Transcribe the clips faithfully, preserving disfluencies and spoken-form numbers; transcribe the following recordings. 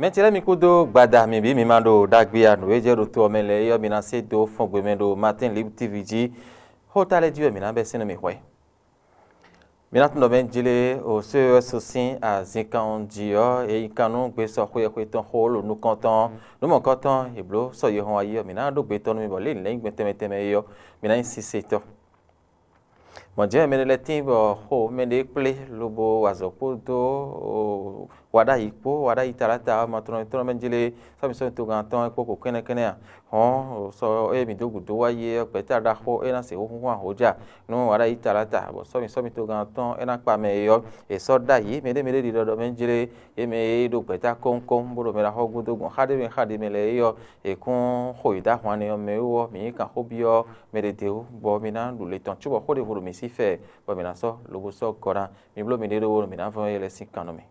Ɛ ce lɛ́ɛ mi kúdó gbada mi bǐ mi ma ɖo ɖagbe a nǔ e jɛ ɖo to ɔ́ mɛ lɛ́ɛ é ɔ́, mi ná se dó fɔngbe mɛ ɖo Martin Libre T V jí. Xóta lɛ́ɛ jí wɛ mǐ ná bɛ́ sín nú mi hwɛ. Mi ná tunwun ɖɔ mɛ jlé o C E S sín azinkan jí ɔ́, é nyí kan nú gbesɔxwé e xwé tɔn xó ɖo nukɔn tɔn nǔ mɔ̌kɔtɔn è blǒ sɔ́ yihɔn wá yi ɔ́, mǐ ná ɖó gbe tɔn nú mi bɔ lě lɛ̌nyigbɛn tɛnmɛ tɛnmɛ é ɔ́, mi ná nyí sisetɔ́. Mɔ̌ jɛ́n mɛ ɖé lɛ́ɛ tíin bɔ xo mɛ ɖé kplé lobo wa azɔ̌ kpódó wa ɖ'ayǐ kpó, wa ɖ'ayǐ taláta ɔ́, ma tlɔ́n tlɔ́n mɛ jlé sɔ́mi sɔ́mi togán tɔn é kpó ko kɛ́nnɛ́ kɛ́nnɛ́ ǎ. Hɔn sɔ ée mǐ dó gǔdo wá yi é ɔ́, gbɛ̌ta ɖaxó é ná se xúxú hɔn ahǒjá nú wa ɖ'ayǐ taláta, bɔ sɔ́mi sɔ́mi togán tɔn é ná kpa mɛ é ɔ́, è sɔ́ ɖ'ayǐ mɛɖé mɛɖé ɖiɖɔɖɔ mɛ jlé. Yě mɛ e ɖo gbɛ̌ta kɔ́nkɔ́n bó ɖo mɛ ɖaxó gúdo gbɔn xá ɖé mɛ xá ɖé mɛ lɛ́ɛ é ɔ́, è kún xo yě dó ahwan nɛ́ ɔ́ mɛ wú ɔ́, mǐ nyí kanxóbyɔ́ mɛ ɖě d'é wú, bɔ mi ná ɖu le tɔn cóbɔ xó ɖěvo ɖo mǐ sí fɛ, bɔ mǐ ná sɔ́ lobo sɔ́ gɔ́ ná. Mi bló miɖée ɖó bónú mǐ ná vɔ́n yɛ lɛ́ɛ sín kan nú mì.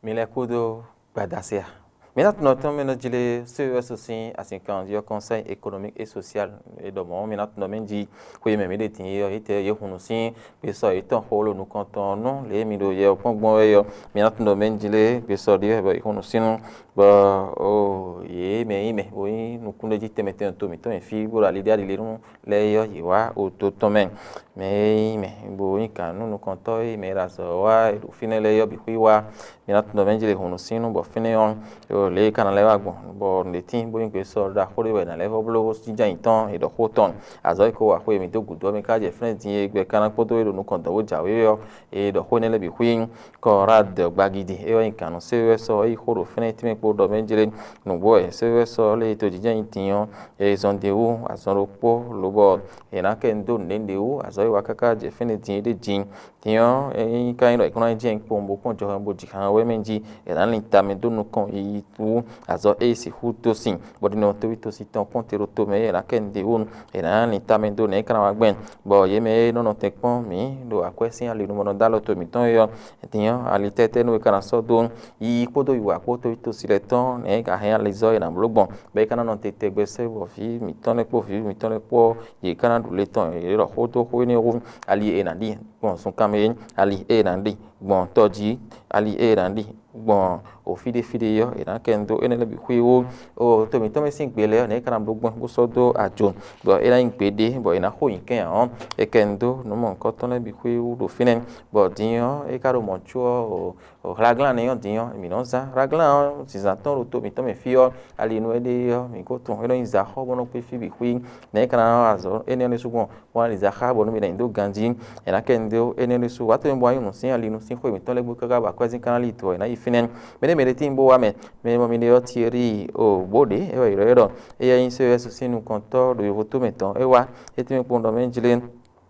Mi lɛ́ kúdó gbadasi a? Mi ná tunɔ tɔn mɛ nɔ jlé C E S sín azinkan jí ɔ́, Conseil économique et social é ɖɔ mɔ̌. Mi ná tunɔ mɛ jí xwé mɛ mǐ ɖe din é ɔ́, yě tɛ yě hun nǔ sín gbesɔ yětɔn xó ɖo nukɔn tɔn nú lě e mi ɖo yɛ ɔ́ kpɔ́n gbɔn wɛ é ɔ́. Mi ná tunɔ mɛ jlé gbesɔ ɖé wɛ bɔ yě hun nǔ sín nú bɔ o yě mɛ nyí mɛ bo nyí nukúnɖéjí tɛnmɛ tɛnmɛ to mǐtɔn nyi fí bó ɖo ali ɖé ali lé nú lɛ́ɛ é ɔ́, yě wá oto tɔn mɛ. Mɛ e nyí mɛ bo nyí gǎn nú nukɔntɔ́ e mɛ e ɖo azɔ̌ wa e ɖo fínɛ́ lɛ́ɛ é ɔ́ bǐ xwí wá. Mi ná tunwun ɖɔ mɛ jlé hun nǔ sín nú bɔ fínɛ́ ɔ́, lě e ka ná lɛ́ wá gbɔn bɔ nǔɖé tíin bó nyí gbesɔ ɖaxó ɖé wɛ è nǎ lɛ́ vɔ́ bló sín jɛ́n nyǐtɔn è ɖɔ xó tɔn. Azɔ̌ e ko wa xwé mǐ dó gǔdo ɔ́ mɛ ká jɛ fínɛ́ din e gbɛ ka ná kpódó e ɖo nukɔn dɔ̌n bó jǎwe ɔ́, è ɖɔ xó énɛ́ lɛ́ɛ bǐ xwí. Kɔ́ Rad gbagidi é wɛ nyí gǎn nú C E S ɔ́, é yi xó ɖo fínɛ́ tɛ́nmɛ kpó ɖɔ mɛ jlé nǔgbó wɛ C E S ɔ́ lě e tojijɛ nyí din ɔ́, è zɔn d'é wú azɔn ɖokpó lobɔ è nǎ kɛ nyi dó nǔɖé ɖě wú. Azɔ̌ e wa káká jɛ fínɛ́ din é ɖé din. Din ɔ́, é nyí ka nyí ɖɔ è kún ná jɛ kpowun bó kpɔ́n jɔhɔn bó ji han wɛ mɛ jí, è nǎ lin tamɛ dó nukɔn yiyi wú azɔ̌ e sixú dó sin, bɔ ɖinɔ tóví tosi tɔn kpɔ́n te ɖo tomɛ é è nǎ kɛ nyi ɖě wú, è nǎ lin tamɛ dó nɛ̌ é ka ná wá gbɛn, bɔ yě mɛ e nɔ nɔ tɛn kpɔ́n mǐ ɖo akwɛ́ sín ali nú bɔ nɔ dó alɔ to mǐtɔn é ɔ́, din ɔ́, ali tɛ́tɛ́ nú è ka ná sɔ́ dó yiyi kpódó wiwa kpó tóví tosi lɛ́ɛ tɔn nɛ̌ é ka hɛn alizɔ́ è nǎ bló gbɔn, bɔ é ka ná nɔ te tɛgbɛ sɛ́ bɔ vǐ mǐtɔn lɛ́ɛ kpó vǐ mǐtɔn lɛ́ɛ kpó ɔ́, yě ka ná ɖu le tɔn yě ɖɔ xó dó xó énɛ́ hú, ali e è nǎ ɖi gbɔn zunkanmɛ é, ali e è nǎ ɖi gbɔn tɔ jí, ali e è nǎ ɖi gbɔn o fí ɖé fí ɖé ɔ́, è nǎ kɛ nyi dó énɛ́ lɛ́ɛ bǐ xwíxwó. O to mǐtɔn mɛ sín gbe lɛ́ɛ ɔ́, nɛ̌ é ka ná bló gbɔn bó sɔ́ dó ajo, bɔ é ná nyí gbeɖé, bɔ è nǎ xo nyi kɛ́n ǎ ɔ́, è kɛ nyi dó nǔ mɔ̌hunkɔtɔn lɛ́ɛ bǐ xwíxwó ɖo fínɛ́, bɔ din ɔ́, é ka ɖo mɔ̌ có ɔ́, o hlaglán nɛ́ ɔ́ din ɔ́, mǐ nɔ́ zán. Hlaglán ɔ́, zǐnzán tɔn ɖo to mǐtɔn mɛ fí ɔ́, ali e nú é ɖe ɔ́, mǐ ko tunwun é nɔ nyí zǎxɔ bó nɔ́ kpé fí bǐ xwí. Nɛ̌ é ka ná wa azɔ̌ énɛ́ ɔ́ ɖésú gbɔn? Wán ali zǎxá bɔ nú mi ná nyi dó ganjí, è nǎ kɛ nyi dó énɛ́ ɖésú. Wǎ tɔn mi bɔ wá nyí nǔ sín ali nú sín xwé mǐtɔn lɛ́ɛ gbe káká bɔ akwɛ́zín ka ná li dɔ̌ è nǎ yi fínɛ́. Mɛ ɖé mɛ ɖé tíin bó wá mɛ, mɛ e mɔ mi ɖe ɔ́ Thierry o bó ɖě é wɛ è ylɔ́ ɛ ɖɔ éyɛ́ nyí C E S sín nukɔntɔ́ ɖo yovotómɛ tɔn é wá. É tɛ́nmɛ kpowun ɖɔ mɛ jlé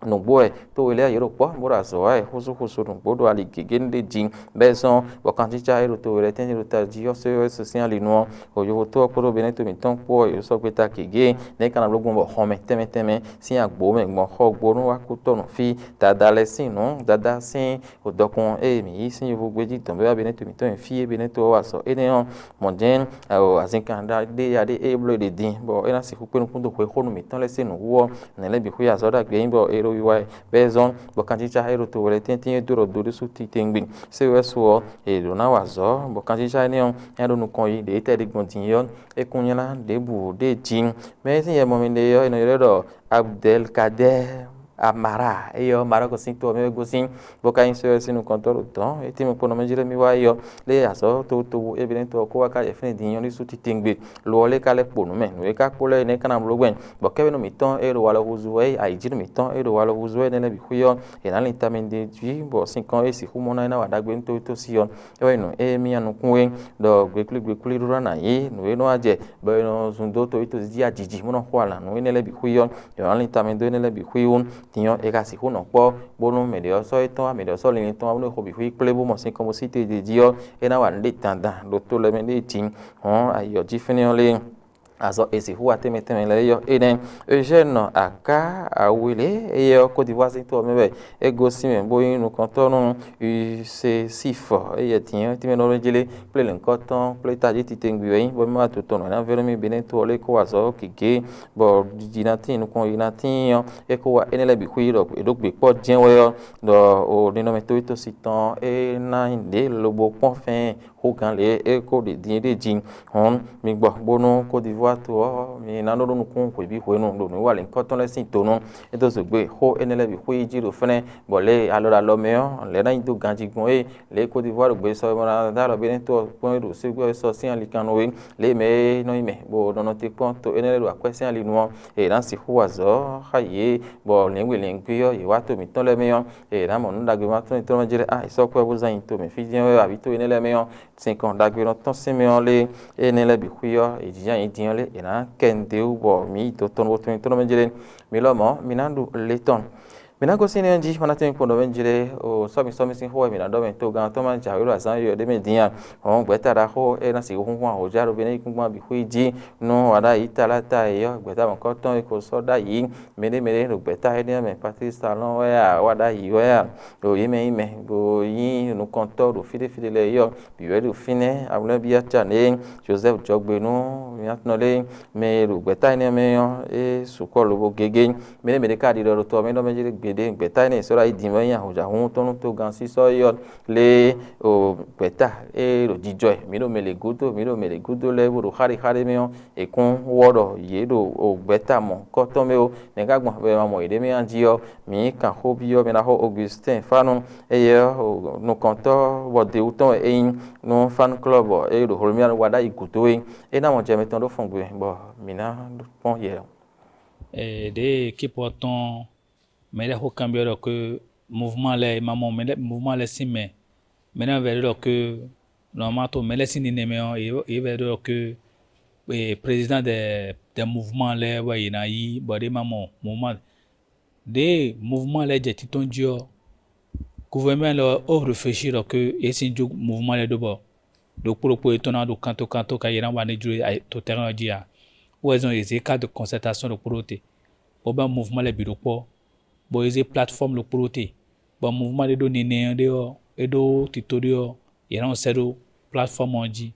nǔgbó wɛ tó we lɛ́ɛ yě ɖo kpɔ́ bó ɖo azɔ̌ wa wɛ xúsúxúsú nǔgbó ɖo ali gěgé ɖé jí. Bɛ́ zɔ́n bɔ kancícá e ɖo to we lɛ́ɛ tɛ́ntin ɖo tají ɔ́ sɔ́ é sín ali nu ɔ́, o yovotɔ́ ɔ́ kpódó Benɛ́to mǐtɔn kpó ɔ́, yě sɔ́ gbeta gěgé nɛ̌ é ka ná bló gbɔn bɔ xɔmɛ tɛnmɛ tɛnmɛ sín agbo mɛ gbɔn xɔgbónú wá kú tɔ́ nɔ fí. Dada lɛ́ɛ sín nǔ, dada sín o dɔkun e mǐ yí sín yovogbé jí dɔ̌n bɛ́ wá Benɛ́to mǐtɔn nyi fí e Benɛ́to ɔ́ wa azɔ̌ énɛ́ ɔ́, mɔ̌ jɛ́n o azinkan ɖé ya ɖé e bló e ɖě din, bɔ é ná sixú kpé nukún dó hwexónu mǐtɔn lɛ́ɛ sín nǔ wú ɔ́, nɛ̌ lɛ́ɛ bǐ xwé azɔ̌ ɖagbe nyí bɔ é ɖo wiwa ɛ. Bɛ́ zɔ́n bɔ kancícá e ɖo to wɛ lɛ́ɛ tɛ́ntin e dó ɖɔ dó ɖésú titewungbe. Sé wɛ su ɔ́, è ɖǒ ná wa azɔ̌, bɔ kancícá énɛ́ ɔ́, é ná ɖo nukɔn yi ɖě tɛ́ ɖé gbɔn din é ɔ́, é kún nylá ɖěbǔ ɖ'é jí. Mɛ e sín yɛ mɔ mi ɖe ɔ́, è nɔ ylɔ́ ɖɔ Abdel Kader Amara, éyɛ́ ɔ́, Marɔ́k sín to ɔ́ mɛ wɛ gosín, bó ka nyí sɛ́ ɔ́ sín nukɔntɔ́ ɖo dɔ̌n. É tɛ́nmɛ kpɔ́n nɔ mɛ jlɛ́ mì wá é ɔ́, lé azɔ̌ tobutobu ébenɛ́tɔ́ ɔ́ kó wá ká yɛ fínɛ́ din nyɔ́ ɖésú titewungbe. Lo ɔ́ lé ka lɛ́ kpo nǔ mɛ, nǔ e ka kpo lɛ́ɛ é nɛ́ ka ná bló gbɛn, bɔ kɛ́ nú mǐtɔn e ɖo walɔ húzú wɛ, ayǐjínú mǐtɔn e ɖo walɔ húzú wɛ énɛ́ lɛ́ɛ bǐ xwí ɔ́, è nǎ lin tamɛ ɖ'é jí, bɔ sinkɔn e sixú mɔ ná é ná wa ɖagbe nú toví tó sí ɔ́, é wɛ nyí nǔ e mì nyi nukún é, ɖɔ gbeklí gbeklí ɖó ná ná nyí nǔ e nɔ wá jɛ, bɔ è nɔ zun dó toví tó jí ajiji, bó nɔ xo alǎ nú énɛ́ lɛ́ɛ bǐ xwí ɔ́, è nǎ lin tamɛ dó énɛ́ lɛ́ɛ bǐ xwí wú. Din ɔ́, è ka sixú nɔ kpɔ́, bónú mɛ ɖě ɔ́ sɔ́ étɔn wá, mɛ ɖě ɔ́ sɔ́ linlin tɔn wá, bónú è xo bǐ xwí kplé bó mɔ sinkɔn bó sí te ɖě jí ɔ́, é ná wa nǔɖé dandan ɖo to lɛ́ɛ mɛ ɖée jí. Hɔ̌n ayǐ ɔ́ jí fínɛ́ ɔ́ lé. Azɔ e sixú wa tɛnmɛ tɛnmɛ lɛ́ɛ yɔ énɛ́. Eugène Aka Awele, éyɛ́ ɔ́ Côte d'Ivoire sín to ɔ́ mɛ wɛ é gosín mɛ bó nyí nukɔntɔ́ nú UCSIF. Éyɛ́ din ɔ́ tɛnmɛ nɔ jlé kplé lɛ̌nkɔ́tɔn kplé tají titewungbe wɛ nyí bɔ mɛ wá to tɔn nɔ ná vɛ́ nú mì Benin to ɔ́ lé kó wa azɔ̌ gěgé, bɔ jǐ ná tíin nukɔn yi ná tíin ɔ́, é kó wa énɛ́ lɛ́ɛ bǐ xwí ɖɔ è ɖǒ gbe kpɔ́ jɛ́n wɛ ɔ́, ɖɔ o ninɔmɛ towe to si tɔn é ná nyí ɖě lobo kpɔ́n fɛ́n xógan lě é ko ɖe din é ɖe jí. Hɔn mi gbɔ bónú Côte d'Ivoire to ɔ́ mi ná nɔ ɖó nukún hwebǐ hwenu ɖo nǔwiwa lěhunkɔtɔn lɛ́ɛ sín donu. É dó zǒgbé xó énɛ́ lɛ́ɛ bǐ xwé yi jí ɖo fɛ́nɛ́, bɔ lě e alɔ ɖo alɔ mɛ ɔ́ lɛ̌ ná nyi dó ganjí gbɔn é lě e Côte d'Ivoire ɖo gbe sɔ e mɔ ná dó alɔ bé nɛ́ to ɔ́ kpɔ́n é ɖo ségbé ɔ́ sɔ́ sín ali kan nɔ é, lě e mɛ e nɔ nyi mɛ bɔ nɔ te kpɔ́n to énɛ́ lɛ́ɛ ɖo akwɛ́ sín ali nu ɔ́, è nǎ sixú wa azɔ̌ xá yě, bɔ lɛ̌ngbé lɛ̌ngbé ɔ́ yě wá to mǐtɔn lɛ́ɛ mɛ ɔ́, è nǎ mɔ nǔ ɖagbe ma tɔn tɔn jlɛ́ a è sɔ́ kwɛ́ bó zán nyi to mǐ fí jɛ́n wɛ abǐ to énɛ́ lɛ́ɛ mɛ ɔ́, sinkɔn ɖagbenɔ tɔn sín mɛ ɔ́ lé énɛ́ lɛ́ɛ bǐ xwí ɔ́, è jǐ nyi din ɔ́ lé è nǎ kɛ nǔɖé wú bɔ mǐ yi dotɔn bó tɔn tɔn mɛ jlɛ́. Mi lɔ mɔ̌ mi ná ɖu le tɔn. Mǐ ná gosín énɛ́ jí xɔ ná tɛ́nmɛ kpɔ́n ɖɔ mɛ jlɛ́ o sɔ́mi sɔ́mi sín xó wɛ mǐ ná ɖɔ mɛ togán tɔn ma jǎwe ɖo azǎn yɔ̌yɔ́ ɖé mɛ din a? Hɔn gbɛ̌ta ɖaxó e ná sixú húnhún ahǒjá ɖo Benɛ́ yíkúngban bǐ xwí jí nú Waɖá yǐ Talata e ɔ́, gbɛ̌ta mɔ̌kɔtɔn e ko sɔ́ ɖ'ayǐ mɛɖé mɛɖé ɖo gbɛ̌ta énɛ́ mɛ Patlísi Talɔ́n wɛ a, Waɖá yǐ wɛ a, ɖo yě mɛ nyí mɛ bo nyí nukɔntɔ́ ɖo fí ɖé fí ɖé lɛ́ɛ é ɔ́, bǐ wɛ ɖo fínɛ́. Awlɛ́nbíyá ca nɛ́ Jozɛ́fu Jɔgbenu mǐtɔn lé mɛ e ɖo gbɛ̌ta énɛ́ mɛ ɔ́, é sukpɔ́ lobo gégé. Mɛɖé mɛɖé ka ɖiɖɔ ɖo tɔ mɛ ɖɔ mɛ jlé gbeɖé gbɛ̌ta énɛ́ è sɔ́ ɖo ayǐ din mɛ nyí ahɔ̌njǎhún tɔn nú togán sísɔ́ é ɔ́ lé o gbɛ̌ta e ɖo jijɔ ɛ. Mǐ ɖo mɛ lě gúdo, mǐ ɖo mɛ lě gúdo lɛ́ɛ bó ɖo xáɖéxáɖé mɛ ɔ́, è kún wɔ́ ɖɔ yě ɖo o gbɛ̌ta mɔ̌kɔtɔn mɛ ó. Nɛ̌ ka gbɔn bɔ è ma mɔ yěɖée mɛ jí ɔ́, mǐ kan xó byɔ́ mɛ ná xó Augustin Fanu, éyɛ́ ɔ́, nukɔntɔ́ bɔ dewú tɔn wɛ é nyí nú Fanu Club ɔ́, é ɖo Holomia wa ɖ'ayǐ gǔdo é. É ná mɔ jɛ mitɔn ɖó fɔngbe bɔ mǐ ná kpɔ́n yɛ. Ɖěe ékipu ɔ́ tɔn mɛ lɛ́ɛ xó kanbyɔ́ ɖɔ ke mouvement lɛ́ɛ, è ma mɔ mɛ lɛ́ɛ mouvement lɛ́ɛ sín mɛ. Mɛ lɛ́ɛ vɛ ɖɔ ke nɔma to mɛ lɛ́ɛ sín ninɛ mɛ ɔ́, yě vɛ ɖɔ ke président des des mouvements lɛ́ɛ wɛ yě ná yí bɔ ɖé ma mɔ mouvement. Ɖěe mouvement lɛ́ɛ jɛ títɔn jí ɔ́, gouvernement lɛ́ɛ ɔ́ réfléchir ɖɔ ke yě sín jó mouvement lɛ́ɛ ɖó bɔ ɖokpó ɖokpó yětɔn ná ɖo kantókantó ká yě ná wa nǔ e jló to terrain ɔ́ jí ǎ. Wɛ zɔn yě zě cadre de concertation ɖokpó ɖó te, bó bɛ́ mouvement lɛ́ɛ bǐ ɖó kpɔ́, bɔ yě zé plateforme ɖokpó ɖó te, bɔ mouvement ɖé ɖó ninɛ ɔ́ ɖé ɔ́, é ɖó tito ɖé ɔ́, yě ná nɔ sɛ́ ɖó plateforme ɔ́ jí.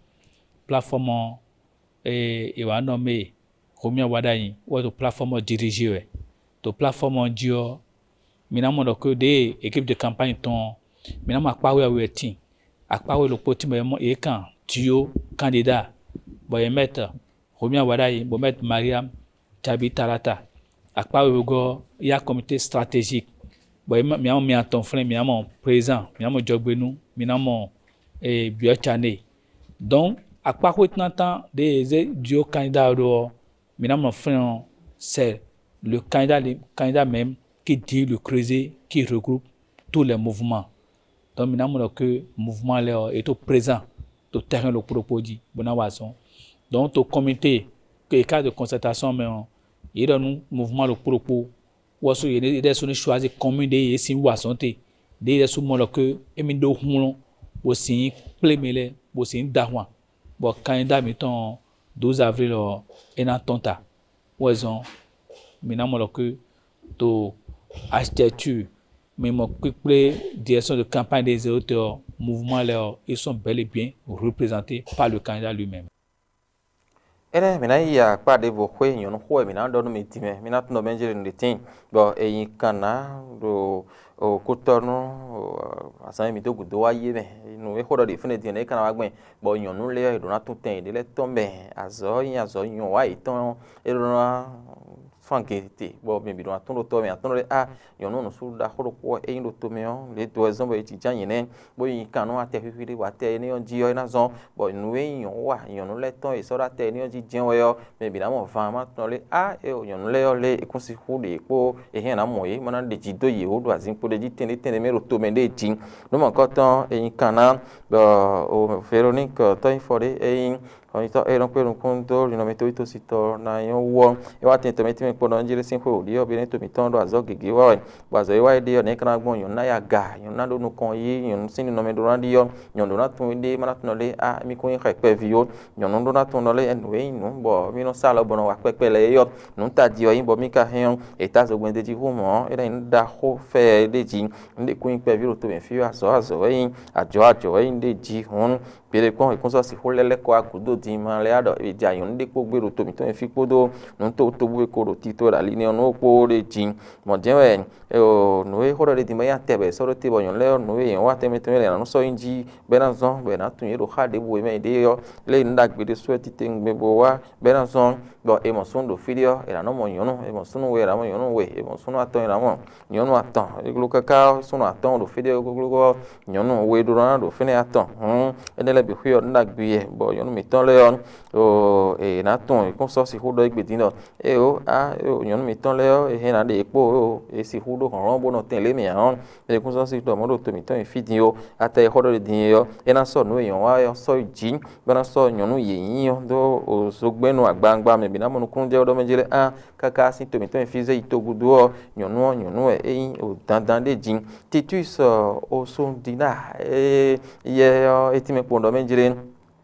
Plateforme ɔ́, e è wǎ nɔ mɛ e Romuald Wadagni wɛ ɖo plateforme ɔ́ dirigé wɛ. Ɖo plateforme ɔ́ jí ɔ́, mi ná mɔ ɖɔ ko ɖěe équipe de campagne tɔn ɔ́, mi ná mɔ akpá wěwé wɛ tíin. Akpá wě ɖokpó tíin bɔ yě kan duo candidat, bɔ yě mɛtɛ Romuald Wadagni, bɔ mɛtɛ Mariam Jabi Talata. Akpá wěwé gɔ́ yá comité stratégique, bɔ mǐ ná mɔ mi atɔn flɛ́n, mǐ ná mɔ président, mǐ ná mɔ jɔgbénu, mǐ ná mɔ byɔ̌ cané. Donc akpá xwétínátán ɖě e zé duo candidat ɔ́ ɖó ɔ́, mi ná mɔ flɛ́n ɔ́, c'est le candidat, le candidat même qui dit le creuset, qui regroupe tous les mouvements. Donc mi ná mɔ ɖɔ ke mouvement lɛ́ɛ ɔ́, yě to présent to terrain ɖokpó ɖokpó jí bó ná wa azɔn. Donc to comité ke cadre de concertation mɛ ɔ́, yě ɖɔ nú mouvement ɖokpó ɖokpó wɔ sú yě ɖɛ́ sú ní choisir commune ɖé yě sín wa azɔn te, ɖě yě ɖɛ́ sú mɔ ɖɔ ke émí ɖó hlɔ́n bó sín kplé mɛ lɛ́ɛ bó sín da ahwan, bɔ candidat mǐtɔn ɔ́, douze avril ɔ́, é ná tɔ́n ta. Wɛ zɔn mi ná mɔ ɖɔ ke to architecture, mi mɔ kpíkplé direction de campagne des électeurs ɔ́, mouvement lɛ́ɛ ɔ́, ils sont bel et bien représentés par le candidat lui-même. Énɛ́ mǐ ná yi akpá ɖěvo xwé nyɔ̌nu xó wɛ mǐ ná ɖɔ nú mi din mɛ, mí ná tunɔ Bɛnjelinu ɖě tíin, bɔ è nyi kan ná ɖo kútɔ́nú azǎn e mǐ dó gǔdo wá yi é mɛ. Nǔ e xó ɖɔ ɖi fínɛ́ din ɔ́, é ka ná wá gbɛn, bɔ nyɔ̌nu lɛ́ɛ ɔ́, è ɖǒ ná tún tɛn yěɖée lɛ́ɛ tɔn mɛ. Azɔ̌ ɔ́ nyí azɔ̌ nyɔ̌nu wá yětɔn ɔ́, é ɖó ná fán gěte, bɔ mi bǐ ɖó ná tún ɖó tɔ́ mɛ, atɔ́ ɖɔ ɖé a nyɔ̌nu nǔsúɖuɖu ɖaxó ɖokpó wɛ é nyí ɖo tomɛ ɔ́, lě dó wɛ zɔ́n bɔ è jǐjǎn nyǐ nɛ́, bó yi kan nú atɛ xwixwi ɖé bɔ atɛ énɛ́ ɔ́ jí ɔ́, é ná zɔ́n, bɔ nǔ e nyí nyɔ̌nu wa nyɔ̌nu lɛ́ɛ tɔn e sɔ́ ɖó atɛ énɛ́ ɔ́ jí jɛ́n wɛ ɔ́, mɛ bǐ ná mɔ van ma tɔn lé a é nyɔ̌nu lɛ́ɛ ɔ́ lé é kún sixú ɖe yě kpó è hɛn ná mɔ yě, ma ná ɖe jǐ dó yě wú ɖo azǐnkpo ɖé jí tɛnɖé tɛnɖé mɛ ɖo tomɛ ɖé jí. Nǔ mɔ̌kɔtɔn è nyi kan ná, bɔ Véronique tɔ́nyífɔ ɖé é nyí Xɔnyitɔ́ e nɔ kpé nukún dó linɔmɛ towítɔ́sitɔ́ ná nyɔ́ wú ɔ́, é wá tɛn tɔmɛtɛ́mɛ kpɔ́n jí ɖé sín xwé wǒ ɖi ɔ́, bé nɛ́ to mǐtɔn ɖo azɔ̌ gěgé wa wɛ, bɔ azɔ̌ e wá é ɖe ɔ́, nɛ̌ ka ná gbɔn nyɔ̌nu ná ya aga, nyɔ̌nu ná ɖó nukɔn yí, nyɔ̌nu sín ninɔmɛ ɖó ná ɖi ɔ́, nyɔ̌nu ɖó ná tunwun éɖée, má ná tunwun ɖɔ lé, á mì kún nyí xɛ kpɛví ó. Nyɔ̌nu ɖó ná tunwun ɖɔ lé, nǔ e nyí nǔ bɔ mì nɔ sa alɔ bɔ nɔ wa kpɛkpɛ lɛ́ɛ é ɔ́, nǔ tají ɔ́ nyí bɔ mì ka hɛn ɔ́, è tá zogbɛ́n d'é jí hú mɔ̌, é ná nyí nǔ ɖaxó fɛ ɖé jí. Nǔ ɖě kún nyí kpɛví ɖo tomɛ fí wɛ, azɔ̌ azɔ̌ wɛ nyí, ajɔ̌ ajɔ̌ wɛ nyí ɖ'é jí hǔn. Gbeɖé kpɔ́n è kún sɔ́ sixú lɛ́ lɛ́ kɔ wá gǔdo din ma lɛ́ɛ ɖɔ è jɛ anyǔ ɖé kpó gbé ɖo to mǐtɔn e fí kpódó nǔ tobutóbú e ko ɖo tito ɖo ali nɛ́ ɔ́ nú kpó ɖé jí. Mɔ̌ jɛ́n wɛ nǔ e xó ɖɔ ɖé din bɔ é nyí atɛ bɔ è sɔ́ ɖó te bɔ nyɔ̌nu lɛ́ɛ ɔ́, nǔ e è nyɔ̌ wa tɛnmɛ tɛnmɛ lɛ́ɛ è nǎ nɔ sɔ́ nyi jí bɔ é ná zɔ́n bɔ è nǎ tunwun yě ɖo xá ɖěbǔ e mɛ è ɖe é ɔ́, lě e nǔ ɖagbe ɖésú wɛ titewungbe bó wá bɔ é ná zɔ́n. Bɔ è mɔ súnnu ɖo fí ɖé ɔ́, è nǎ nɔ mɔ nyɔ̌nu; è mɔ súnnu we, è nǎ mɔ nyɔ̌nu we; è mɔ súnnu atɔn, è nǎ mɔ nyɔ̌nu atɔn. É gló káká ɔ́, súnnu atɔn ɖo fí ɖé ɔ́, glógló ɔ́, nyɔ̌nu we ɖó ná ɖo fínɛ́ atɔn. Hǔn énɛ́ lɛ́ɛ bǐ xwí ɔ́, nǔ ɖagbe yɛ, bɔ nyɔ̌nu mǐtɔn lɛ́ɛ ɔ́, è nǎ tunwun è kún sɔ́ sixú ɖɔ égbé din ɖɔ: Éeǒ, á, éeǒ, nyɔ̌nu mǐtɔn lɛ́ɛ ɔ́, è hɛn nǎ ɖe yě kpó, éeǒ, è sixú ɖó hlɔ̌nhlɔ́n bó nɔ tɛn lě mɛ ǎ ɔ́, è kún sɔ́ sixú ɖɔ mɔ̌ ɖo to mǐtɔn e fí din ó. Atɛ e xɔ ɖɔ ɖe din é ɔ́, é ná sɔ́ nǔ e nyɔ̌nu wa ɔ́ sɔ́ yi jǐ, bó ná sɔ́ nyɔ̌nu yě nyí ɔ́ dó zogbɛ́n nú agbawungba mɛ bǐ ná mɔ nukúnnú jɛ ɖɔ mɛ jí lɛ́ɛ á. Káká sín to mǐtɔn e fí zé yi togudo ɔ́, nyɔ̌nu ɔ́, nyɔ̌nu wɛ é nyí ɖo dandan ɖé jí. Titúis Osundina e yɛ ɔ́, é tínmɛ kpowun ɖɔ mɛ jlé.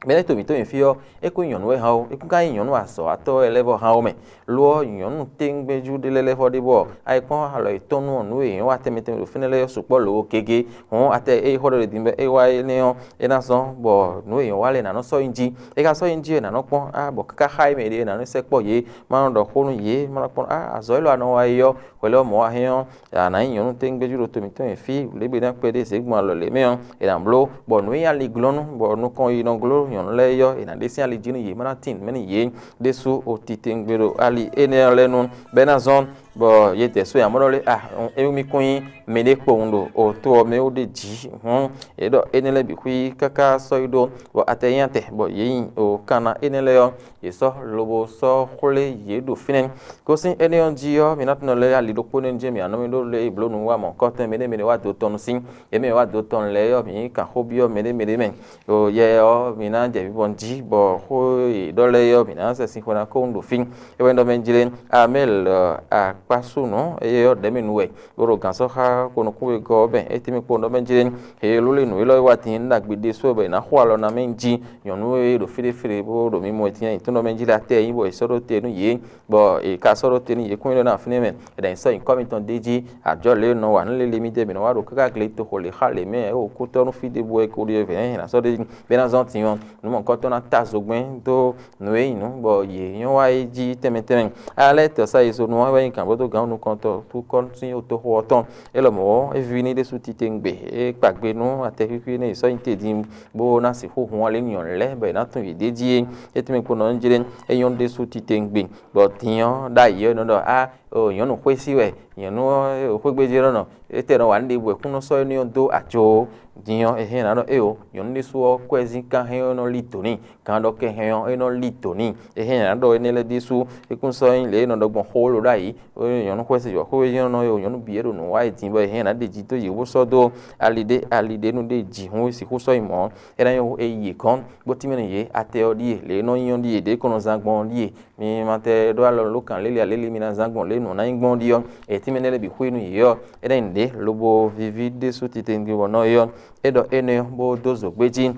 Mɛ lɛ́ɛ to mǐtɔn e fí ɔ́, é kún nyí nyɔ̌nu wɛ hán ó, é kún ka nyí nyɔ̌nu azɔ̌watɔ́ wɛ lɛ́ɛ vɔ hán ó mɛ. Lo ɔ́, nyɔ̌nu téŋgbéjú ɖé lɛ́ɛ lɛ́ vɔ ɖé bɔ ayikpɔ́n alɔ yětɔn nú nǔ e nyɔ̌nu wa tɛnmɛ tɛnmɛ ɖo fínɛ́ lɛ́ɛ ɔ́ sukpɔ́ lǒ gégé. Hǔn atɛ e xɔ ɖɔ ɖě din bɔ é wá énɛ́ ɔ́, é ná zɔ́n bɔ nǔ e nyɔ̌nu wa lɛ́ɛ ná nɔ sɔ́ nyi jí. É ka sɔ́ nyi jí wɛ è nǎ nɔ kpɔ́n á, bɔ káká xá e mɛ ɖe è nǎ nɔ sɛkpɔ́ yě, má nɔ ɖɔ xó nú yě, má nɔ kpɔ́n á, azɔ̌ élɔ́ a nɔ wa é ɔ́, hwɛ lɛ́ɛ ɔ́ mɔ̌ wá hɛn ɔ́, a nǎ nyí nyɔ̌nu téŋgbéjú ɖo to mǐtɔn e fí, ɖěgbe ná kpɛɖé zěgbɔn alɔ lě mɛ ɔ́, è nǎ bló, bɔ nǔ e nyí ali glɔ́nú, bɔ nukɔn yi nɔ gló nyɔ̌nu lɛ́ɛ é ɔ́, è nǎ ɖe sín ali jí nú yě, má ná tín nǔ mɛ nú yě ɖésú o titewungbe ɖo ali énɛ́ ɔ́ lɛ́ɛ nu, bɔ é ná zɔ́n, bɔ yě dɛ sú nyi amɔ̌ ɖɔ lé a, émí kún nyí mɛɖé kpowun ɖo o to ɔ́ mɛ ó ɖe jǐ. Hǔn yě ɖɔ énɛ́ lɛ́ɛ bǐ xwí káká sɔ́ yi ɖó, bɔ atɛ nyí atɛ, bɔ yě nyi o kanna énɛ́ lɛ́ɛ ɔ́, yě sɔ́ lobo sɔ́ xwlé yě ɖo fínɛ́. Gosín énɛ́ ɔ́ jí ɔ́, mi ná tunɔ lɛ́ ali ɖokpó nɛ́ jɛ́n mǐ anɔ́ mì ɖó lě e blǒ nǔ wa mɔ̌hunkɔtɔn mɛ ɖé mɛ ɖé wá do tɔn nú sín. Yě mɛ wá do tɔn lɛ́ɛ ɔ́, mǐ kan xó byɔ́ mɛ ɖé mɛ ɖé mɛ. Ɖo yɛ ɔ́, mi ná jɛ vivɔn jí, bɔ xó e ɖɔ lɛ́ɛ ɔ́, mǐ ná sɛ sin xwe ná kó ɖo fí. É wɛ ɖɔ mɛ jlé Amɛ́l akpásúnɔ, éyɛ́ ɔ́ ɖɛ̌ mɛ nu wɛ, bó ɖo gǎn sɔ́ xá ko nukún wegɔ́ ɔ́ bɛn. É tɛ́nmɛ kpowun ɖɔ mɛ jlé, heelú lé nǔ élɔ́ e wá din ɖagbe ɖésú wɛ bɔ è nǎ xo alɔ ná mɛ jí nyɔ̌nu e ɖo fí ɖé fí ɖé bó ɖo mimɔ e din nyi tɔn ɖɔ mɛ jlé atɛ e nyí bɔ è sɔ́ ɖó te nú yě, bɔ è ka sɔ́ ɖó te nú yě kún é ɖɔ ná fínɛ́ mɛ. È nǎ yi sɔ́ nyǐkɔ mitɔn d'é jí, ajɔ̌ lě e nɔ wa nǔ lili mì dɛ́ mǐ nɔ wá ɖo káká gle toxo lě xá lě mɛ, é wokútɔ́ nú fí ɖěbǔ wɛ ko ɖi vɛ̌ nǎ sɔ́ ɖ'é jí, bɔ é ná zɔ́n din ɔ́, nǔ mɔ̌hunkɔtɔn ná ta zogbɛ́n dó nǔ e nyí nǔ bɔ yě nyɔ́ wá é jí tɛnmɛ tɛnmɛ. Alɛ́ tɔ́sá Yezonu ɔ́ wɛ nyí gǎngbɔ́dó gǎn nukɔntɔn kúkɔ́ sín toxo ɔ́ tɔn. É lɔmɔ̌ ɔ́, é víví ní ɖésú titewungbe, é kpa gbe nú atɛxwíxwí énɛ́ e sɔ́ nyi te din bó ná sixú hun ali nyɔ̌nu lɛ́ɛ bɔ è nǎ tunwun yěɖée jí é. É tɛ́nmɛ kpo nɔ jlé é nyɔ́ ɖésú titewungbe, bɔ din ɔ́ ɖ'ayǐ ɔ́, è nɔ ɖɔ á, o nyɔ̌nu xwé sí wɛ, nyɔ̌nu ɔ́ xwé gbe jí nɔ nɔ, étɛ́ nɔ wa nǔ ɖěbǔ wɛ kún nɔ sɔ́ énɛ́ ɔ́ dó ajo. Din ɔ́, è hɛn ná ɖɔ éeǒ, nyɔ̌nu ɖésú ɔ́ kwɛ́zín kan hɛn ɔ́ nɔ lí dǒ n'i. Kan ɖɔ kɛ hɛn ɔ́, é nɔ lí dǒ n'i. È hɛn ná ɖɔ énɛ́ lɛ́ɛ ɖésú, é kún sɔ́ nyí lě e è nɔ ɖɔ gbɔn xó ló ɖ'ayǐ, ó nyɔ̌nu xwɛ́ se jɔ̌xwé jínɔ ɔ́, nyɔ̌nu bǐ e ɖo nǔ wa yi din bɔ è hɛn ná ɖe jí dó yě bó sɔ́ dó ali ɖé, ali ɖé nú ɖé jǐ hún é sixú sɔ́ yi mɔ̌ ɔ́, é ná nyɔ́ é yi yě gɔ́n, bó tínmɛ nú yě, atɛ ɔ́ ɖíe, lě e nɔ nyí ɔ́ ɖíe, ɖě ko nɔ zán gbɔn ɔ́ ɖíe. Mi ma tɛ ɖó alɔ lǒ kan lě lě lě mi ná zán gbɔn lě nǔ ná nyí gbɔn ɖi ɔ́, è tínmɛ nɛ́ lɛ́ɛ bǐ xwé nú yě ɔ́, é ná nyí nǔɖé lobo víví ɖésú titewungbe bɔ nɔ é ɔ́, é ɖɔ énɛ́ ɔ́ bó dó zǒgbé jí.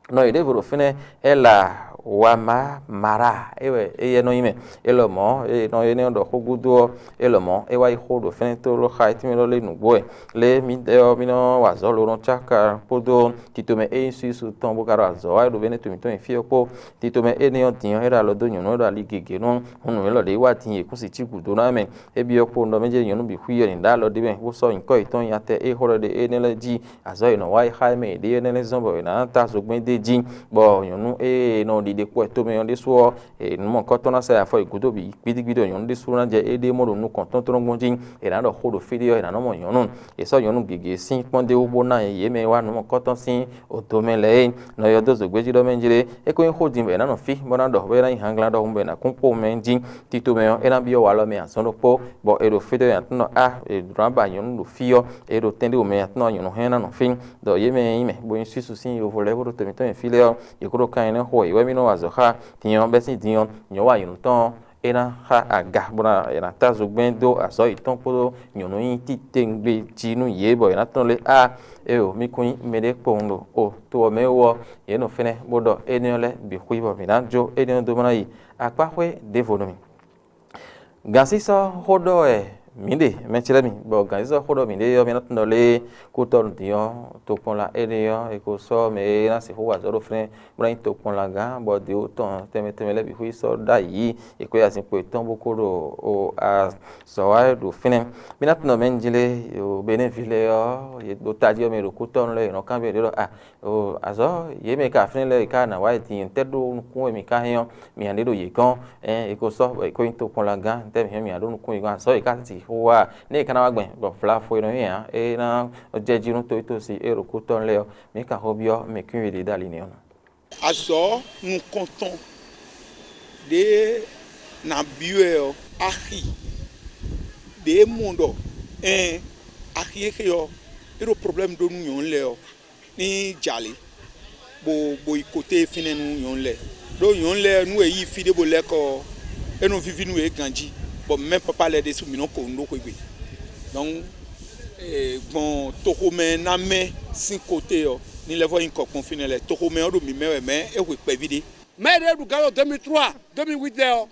Nɔ yě ɖěvo ɖo fínɛ́, é la wamá mara, é wɛ éyɛ́ nɔ nyí mɛ. É lɔmɔ̌, é nɔ énɛ́ ɔ́ ɖɔ xó gúdo ɔ́, é lɔmɔ̌ é wá yi xó ɖo fínɛ́ tlóló xá é tínmɛ ɖɔ lé nǔgbó wɛ. Lě mǐdɛɛ ɔ́, mí nɔ wa azɔ̌ lo nɔ cáka kpódó tito mɛ e nyí Suísu tɔn bó ka ɖo azɔ̌ wa wɛ ɖo Bɛ́nɛ́ to mǐtɔn nyi fí ɔ́ kpó. Tito mɛ énɛ́ ɔ́ din ɔ́, é ɖo alɔ dó nyɔ̌nu e ɖo ali gěgé nú, hǔn nǔ élɔ́ ɖě wá din yě kún si cí gǔdo ná mɛ. É byɔ́ kpo ɖɔ mɛ jɛ́n nyɔ̌nu bǐ xwí ɔ́ nǐ ɖó alɔ ɖé mɛ, bó sɔ́ nyǐkɔ yětɔn nyi atɛ e xó ɖɔ ɖe énɛ́ lɛ́ɛ jí. Azɔ̌ e nɔ wa yi xá mɛ yěɖée énɛ́ lɛ́ɛ zɔ́n bɔ è nǎ ta zogbɛ́n d'é jí, bɔ nyɔ̌nu e nɔ ɖi ɖe kpó wɛ tomɛ ɔ́ ɖésú ɔ́, nǔ mɔ̌hunkɔtɔn ná sa yi afɔ yi gǔdo bǐ gbídígbídí ɔ́, nyɔ̌nu ɖésú ná jɛ éɖée mɔ ɖo nukɔn tɔn tɔn gbɔn jí. È nǎ ɖɔ xó ɖo fí ɖé ɔ́, è nǎ nɔ mɔ nyɔ̌nu. È sɔ́ nyɔ̌nu gěgé sín kpɔ́ndéwú bó ná yě mɛ e wá nǔ mɔ̌hunkɔtɔn sín odomɛ lɛ́ɛ é. Nɔ yɔ dó zǒgbéjí ɖɔ mɛ jlé, é ko nyí xó din bɔ è nǎ nɔ fí, bó ná ɖɔ bó ná nyí hanglán ɖɔhun bɔ è nǎ kún kpó mɛ jí. Tito mɛ ɔ́, é ná byɔ́ walɔ mɛ azɔn ɖokpó, bɔ è ɖo fí ɖé ɔ́, è nǎ tunɔ á, è ɖǒ ná ba nyɔ̌nu ɖo fí ɔ́, è ɖo tɛn ɖé wǒ mɛ è nǎ tunɔ nyɔ̌nu hɛn ná nɔ fí. Ɖɔ yě mɛ e nyí mɛ, bó nyí Suísu sín yovo lɛ́ɛ bó ɖo to mǐtɔn nyi fí lɛ́ɛ ɔ́, yě kó ɖo kan nyí nɛ́ xo wɛ, yě wɛ mì nɔ Azɔ̌ xá din ɔ́, bɛ́ sín din ɔ́, nyɔ̌ wa nyɔ̌nu tɔn ɔ́, é ná xá aga bó ná è nǎ tá zogbɛ́n dó azɔ̌ yětɔn kpódó nyɔ̌nu nyi titewungbe jí nú yě, bɔ è nǎ tunɔ lé a, éyo mì kún nyí mɛɖé kpowun ɖo o to ɔ́ mɛ wú ɔ́, yě nɔ fɛ́nɛ bó ɖɔ énɛ́ ɔ́ lɛ́ɛ bǐ xwí bɔ mǐ ná jó énɛ́ ɔ́ dó má ná yi akpáxwé ɖěvo nú mì. Gǎnsísɔ́ xó ɖɔ wɛ mǐ ɖe, mɛ ce lɛ́ɛ mi, bɔ gǎnsísɔ́ xó ɖɔ mǐ ɖe ɔ́, mǐ ná tunɔ lé kútɔ́ din ɔ́, tokpɔnla énɛ́ ɔ́, è ko sɔ́ mɛ e ná sixú wa azɔ̌ ɖo fínɛ́ bó ná nyí tokpɔnlagán, bɔ dǐwú tɔn tɛnmɛ tɛnmɛ lɛ́ɛ bǐ xwí sɔ́ ɖ'ayǐ, è kó yi azinkpo yětɔn bó kó ɖo azɔ̌ wa wɛ ɖo fínɛ́. Mǐ ná tunɔ mɛ njí lé, Benɛ́vi lɛ́ɛ ɔ́, yě ɖo tají ɔ́ mɛ ɖo kútɔ́ lɛ́ɛ, yě nɔ kanbyɔ́ yě ɖɔ a azɔ̌ yě mɛ ka fínɛ́ lɛ́ɛ è ka ná wá yi din, tɛ́ ɖó nukún wɛ mǐ ka hɛn ɔ́, mǐ ǎ ɖe ɖo yě gɔ́n, ɛn è ko sɔ́ è ko nyí tokpɔnlagán, tɛ́ mǐ hɛn mǐ ǎ ɖó nukún yě gɔ́n, azɔ̌ è ka sixú wa nɛ́ è ka ná wá gbɛn, bɔ vlafo e nɔ nyi ǎ é ná jɛ jí nú toyítosi e ɖo kútɔ́ lɛ́ɛ ɔ́, mǐ ka xo byɔ́ mɛ kwín we ɖě ɖo ali nɛ́ ɔ́ ná. Azɔ̌ nukɔntɔn ɖě nǎ byɔ́ ɛ ɔ́, axi ɖě mɔ ɖɔ ɛn axi e xe ɔ́, é ɖo problème ɖó nú nyɔ̌nu lɛ́ɛ ɔ́, ní jalě, bó bó yi koté fínɛ́ nú nyɔ̌nu lɛ́ɛ. Ɖó nyɔ̌nu lɛ́ɛ nú è yi fí ɖé bó lɛ́ kɔ ɔ́, é nɔ víví nú yě ganjí, bɔ mɛ papa lɛ́ɛ ɖésú mǐ nɔ ko nǔ ɖó xwegbe. Donc gbɔn toxomɛ ná mɛ sín koté ɔ́, ní lɛ́ vɔ nyí kɔ kpɔn fínɛ́ lɛ́ɛ. Toxomɛ ɔ́ ɖo mǐ mɛ wɛ, mɛ é hwe kpɛví ɖé. Mɛ ɖé ɖu gǎn ɖo deux mille trois, deux mille huit lɛ́ɛ ɔ́,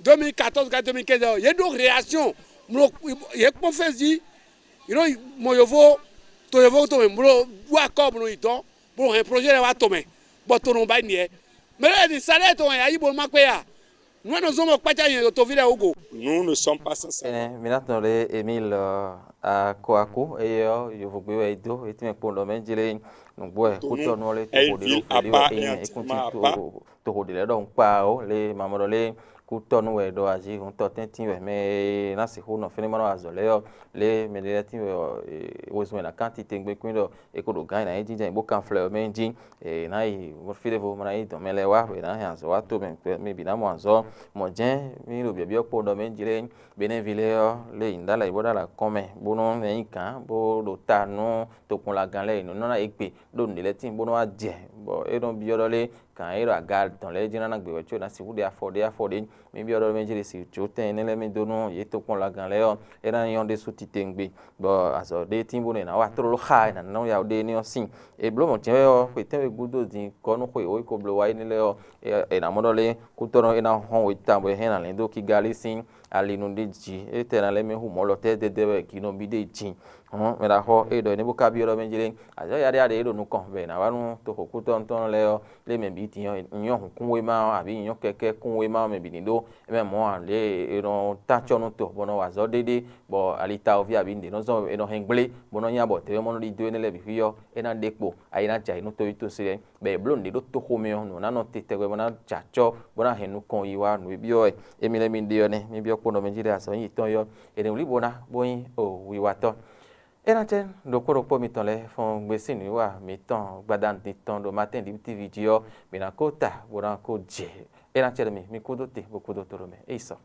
deux mille quatorze ka deux mille quinze ɔ́, yě ɖó réaction, mlɔ yě kpɔ́n fɛ́ jí, yě nɔ mɔ yovo to yovo to mɛ, mlɔ wá kɔ mlɔ yi dɔn, mlɔ hɛn projet lɛ́ɛ wá to mɛ, bɔ to nɔ ba yi nìyɛ. Mɛ lɛ́ɛ ɖi salaire tɔn wɛ yě yi bó ma kpé ya. Nǔ e nɔ zɔ́n bɔ kpácá nyɛ ɖo toví lɛ́ɛ wú go. Nous ne sommes pas sans salaire. Ɛnɛ mi ná tunɔ ɖe Emile Akoako, eye ɔ́ yovogbe wɛ é dó, é tɛ́nmɛ kpɔ́n ɖɔ mɛ jlé nǔgbó wɛ kútɔ́nú ɔ́ lé toxo ɖé ɖo vǐli wɛ é nyí, é kún cí toxo ɖě lɛ́ɛ ɖɔhun kpaa ó, lé mamɔɖɔ lé kútɔ́nú wɛ ɖɔ azǐhúntɔ́ tɛ́ntin wɛ mɛ e ná sixú nɔ fínɛ́ ma nɔ azɔ̌ lɛ́ɛ ɔ́, lé mɛ ɖé lɛ́ɛ tín wɛ ɔ́, wezun wɛ ná kán titewungbe kún ɖɔ è ko ɖo gǎn e ná nyí jínjɔ́n bó kan flɛ́ ɔ́ mɛ nyi jí. È nǎ yi fí ɖěvo, bó ná yi dɔ̌n mɛ lɛ́ɛ wá, è nǎ hɛn azɔ̌ wá tomɛ, mɛ bǐ ná mɔ azɔ̌. Mɔ̌ jɛ́n mì ɖo byɔ̌byɔ́ kpowun ɖɔ mɛ jlé Benɛ́vi lɛ́ɛ ɔ́, lě e yě ɖó alɔ yi bó ɖó alɔ kɔn mɛ, bónú ná nyí gǎn, bó ɖo ta nú tokpɔnlagán lɛ́ɛ e nǔ nɔ ná yě gbe ɖó nǔɖé lɛ́ɛ tíin, bónú wá jɛ, bɔ é nɔ byɔ́ ɖɔ lé gǎn e ɖo aga tɔn lɛ́ɛ jí ná ná gbe wɛ có è nǎ sixú ɖe afɔ ɖé afɔ ɖé. Mì byɔ́ ɖɔ mɛ jlé si jǒtɛn énɛ́ lɛ́ɛ mì dó nú yě tokpɔnlagán lɛ́ɛ ɔ́, é ná nyɔ́ ɖésú titewungbe, bɔ azɔ̌ ɖé tíin bónú è nǎ wa tlóló xá, è nǎ nɔ ya ɖé énɛ́ ɔ́ sín. È blǒ mɔ̌ jɛ́n wɛ ɔ́, xwe tɛ́nwe gúdo din gɔ́ nú xwe e wǒ yi ko bló wá énɛ́ lɛ́ɛ ɔ́, è nǎ mɔ ɖɔ lé kútɔ́nú é ná hɔn we tawun bɔ è hɛn nǎ lɛ́n dó Kigalí sín ali nu ɖé jí, étɛ́ ná lɛ́ mɛ hu mɔ̌ lɔ tɛ́ dɛdɛ wɛ gǐ nɔ bí ɖé jí. Hɔn mɛ ɖaxɔ é ɖɔ énɛ́ bó ka byɔ́ ɖɔ mɛ jlé azɔ̌ yaɖéyaɖé e ɖo nukɔn bɔ è nǎ wá nú toxo kútɔ́nútɔn lɛ́ɛ ɔ́, lé mɛ bǐ din ɔ́, nyɔ́ hǔnkúnwéma ɔ́ abǐ nyɔ́ kɛkɛ́ kúnwéma ɔ́ mɛ bǐ ní ɖó. É mɛ mɔ̌ ǎ, lě e è nɔ tán acɔ́ nú to bɔ è nɔ wa azɔ̌ ɖéɖé, bɔ alitawoví abǐ nǔɖé nɔ zɔ́n è nɔ hɛn gblé, bó nɔ nya bɔ tɛ̌mɛ mɔ nɔ ɖidó énɛ́ lɛ́ɛ bǐ xwí ɔ́, é ná ɖe kpo, ayi ná jɛ ayǐ nú toyítosi lɛ́ɛ. Bɔ è blǒ nǔɖé ɖó toxo mɛ ɔ́, nǔ ná nɔ te tɛgbɛ bó ná jɛ acɔ́, bó ná hɛn nukɔn yi wá nǔ e byɔ́ wɛ. Émí lɛ́ɛ mì ɖe ɔ́ nɛ́, mì byɔ́ kpó nɔ mɛ jí ɖé azɔ̌ nyi yětɔn yɔ́, è nǐ wlí bó ná bó nyí o wiwatɔ́. É ná cɛ ɖokpó ɖokpó mitɔn lɛ́ɛ fɔ́n gbé sín nǔwiwa mitɔn gbadanu din tɔn ɖo Martin Libre T V jí ɔ́, mǐ ná kó ta bó ná kó jɛ. É ná cɛ ɖo mi, mi kúdó te bó kúdó to ɖo mɛ. É yi sɔ.